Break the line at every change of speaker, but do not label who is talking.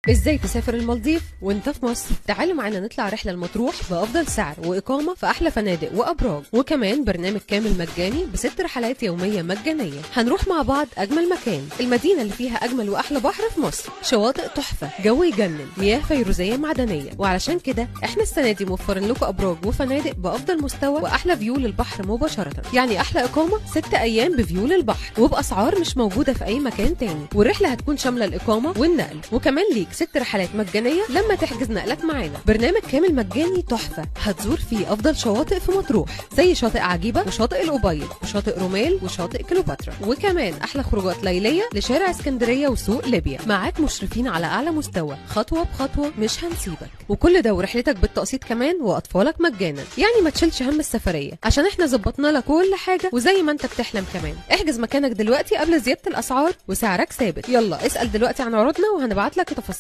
ازاي تسافر المالديف وانت في مصر؟ تعالوا معانا نطلع رحله المطروح بافضل سعر واقامه في احلى فنادق وابراج، وكمان برنامج كامل مجاني ب6 رحلات يومية مجانية. هنروح مع بعض اجمل مكان، المدينة اللي فيها اجمل واحلى بحر في مصر، شواطئ تحفة، جو يجنن، مياه فيروزيه معدنية. وعلشان كده احنا السنة دي موفرين لكم ابراج وفنادق بافضل مستوى واحلى view للبحر مباشرة، يعني احلى اقامه 6 ايام ب view للبحر وباسعار مش موجودة في اي مكان تاني. والرحلة هتكون شاملة الاقامة والنقل، وكمان ليك 6 رحلات مجانية لما تحجز نقلك معانا. برنامج كامل مجاني تحفة هتزور فيه أفضل شواطئ في مطروح، زي شاطئ عجيبة وشاطئ الأبيض وشاطئ روميل وشاطئ كليوباترا، وكمان أحلى خروجات ليلية لشارع اسكندرية وسوق ليبيا. معاك مشرفين على أعلى مستوى، خطوة بخطوة مش هنسيبك. وكل ده ورحلتك بالتقسيط كمان وأطفالك مجانا، يعني ما تشيلش هم السفرية عشان احنا ظبطنا لك كل حاجة وزي ما انت بتحلم كمان. احجز مكانك دلوقتي قبل زيادة الأسعار وسعرك ثابت. يلا اسأل دلوقتي عن عروضنا وهنبعت لك تفاصيل.